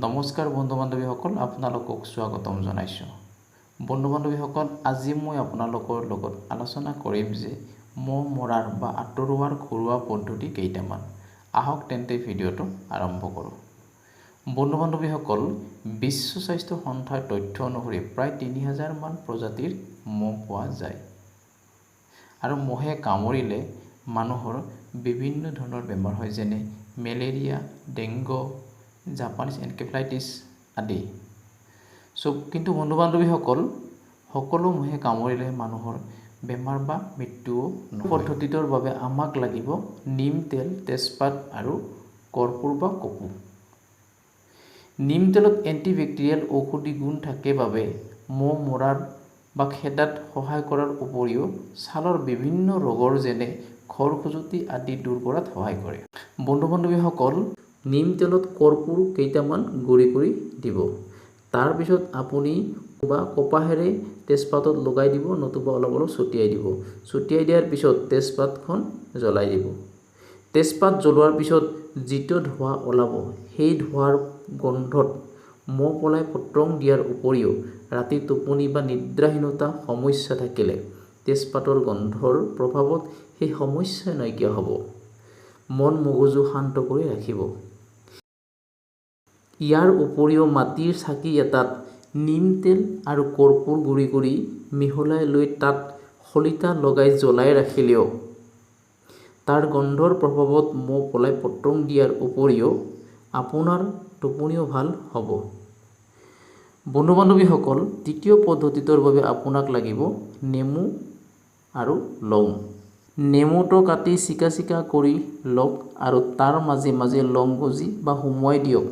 নমস্কাৰ বন্ধু বান্ধৱীসকল, আপোনালোকক স্বাগতম জনাইছোঁ। বন্ধু বান্ধৱীসকল, আজি মই আপোনালোকৰ লগত আলোচনা কৰিম যে মহ মৰাৰ বা আঁতৰোৱাৰ ঘৰুৱা পদ্ধতি কেইটামান। আহক তেন্তে ভিডিঅ'টো আৰম্ভ কৰোঁ। বন্ধু বান্ধৱীসকল, বিশ্ব স্বাস্থ্য সন্থাৰ তথ্য অনুসৰি প্ৰায় 3000মান প্ৰজাতিৰ মহ পোৱা যায় আৰু মহে কামুৰিলে মানুহৰ বিভিন্ন ধৰণৰ বেমাৰ হয়, যেনে মেলেৰিয়া, ডেংগু, জাপানীজ এনকেফেলাইটিছ আদি। চ' কিন্তু বন্ধু বান্ধৱীসকল, সকলো মহে কামুৰিলে মানুহৰ বেমাৰ বা মৃত্যুও। পদ্ধতিটোৰ বাবে আমাক লাগিব নিম তেল, তেজপাত আৰু কৰ্পূৰ বা কপৌ। নিম তেলত এণ্টিবেক্টেৰিয়েল ঔষধি গুণ থাকে বাবে মহ মৰাৰ বা খেদাত সহায় কৰাৰ উপৰিও ছালৰ বিভিন্ন ৰোগৰ, যেনে খৰ খজুৱতি আদি দূৰ কৰাত সহায় কৰে। বন্ধু বান্ধৱীসকল, নিম তেলত কৰ্পূৰ কেইটামান গুড়ি কৰি দিব। তাৰপিছত আপুনি বা কপাহেৰে তেজপাতত লগাই দিব, নতুবা অলপ অলপ ছটিয়াই দিব। ছটিয়াই দিয়াৰ পিছত তেজপাতখন জ্বলাই দিব। তেজপাত জ্বলোৱাৰ পিছত যিটো ধোঁৱা ওলাব, সেই ধোঁৱাৰ গোন্ধত মহ পলাই পত্ৰং দিয়াৰ উপৰিও ৰাতি টোপনি বা নিদ্ৰাহীনতা সমস্যা থাকিলে তেজপাতৰ গোন্ধৰ প্ৰভাৱত সেই সমস্যা নাইকিয়া হ'ব। মন মগজু শান্ত কৰি ৰাখিব। ইয়াৰ উপৰিও মাটিৰ চাকি এটাত নিম তেল আৰু কৰ্পূৰ গুড়ি কৰি মিহলাই লৈ তাত শলিতা লগাই জ্বলাই ৰাখিলেও তাৰ গোন্ধৰ প্ৰভাৱত মহ পলাই পত্ৰং দিয়াৰ উপৰিও আপোনাৰ টোপনিও ভাল হ'ব। বন্ধু বান্ধৱীসকল, তৃতীয় পদ্ধতিটোৰ বাবে আপোনাক লাগিব নেমু আৰু লং। নেমুটো কাটি চিকা চিকা কৰি লওক আৰু তাৰ মাজে মাজে লং গুজি বা সুমুৱাই দিয়ক।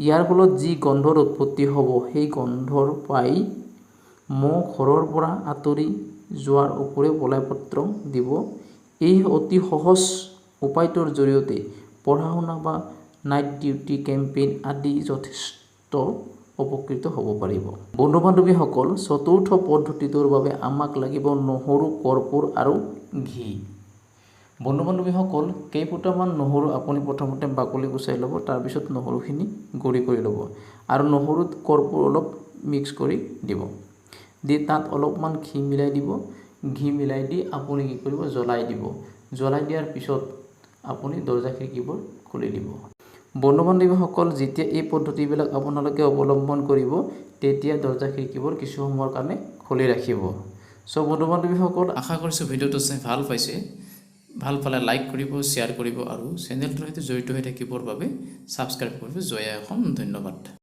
ইয়াৰ ফলত যি গোন্ধৰ উৎপত্তি হ'ব, সেই গোন্ধৰ পাই মহ ঘৰৰ পৰা আঁতৰি যোৱাৰ উপৰিও পলাই পত্ৰং দিব। এই অতি সহজ উপায়টোৰ জৰিয়তে পঢ়া শুনা বা নাইট ডিউটি, কেম্পেইন আদি যথেষ্ট উপকৃত হ'ব পাৰিব। বন্ধু বান্ধৱীসকল, চতুৰ্থ পদ্ধতিটোৰ বাবে আমাক লাগিব নহৰু, কৰ্পূৰ আৰু ঘি। বন্ধু বান্ধৱীসকল, কেইফুটামান নহৰু আপুনি প্ৰথমতে বাকলি গুচাই ল'ব। তাৰপিছত নহৰুখিনি গুড়ি কৰি ল'ব আৰু নহৰুত কৰ্পূৰ অলপ মিক্স কৰি দিব। দি তাত অলপমান ঘি মিলাই দিব। ঘি মিলাই দি আপুনি কি কৰিব? জ্বলাই দিব। জ্বলাই দিয়াৰ পিছত আপুনি দৰ্জা খিৰিকীবোৰ খুলি দিব। বন্ধু বান্ধৱীসকল, যেতিয়া এই পদ্ধতিবিলাক আপোনালোকে অৱলম্বন কৰিব, তেতিয়া দৰ্জা খিৰিকীবোৰ কিছু সময়ৰ কাৰণে খুলি ৰাখিব। চ' বন্ধু বান্ধৱীসকল, আশা কৰিছোঁ ভিডিঅ'টো চাই ভাল পাইছে। ভাল পালে লাইক কৰিব, শ্বেয়াৰ কৰিব আৰু চেনেলটোৰ সৈতে জড়িত হৈ থাকিবৰ বাবে ছাবস্ক্ৰাইব কৰিব। জয় আই অসম। ধন্যবাদ।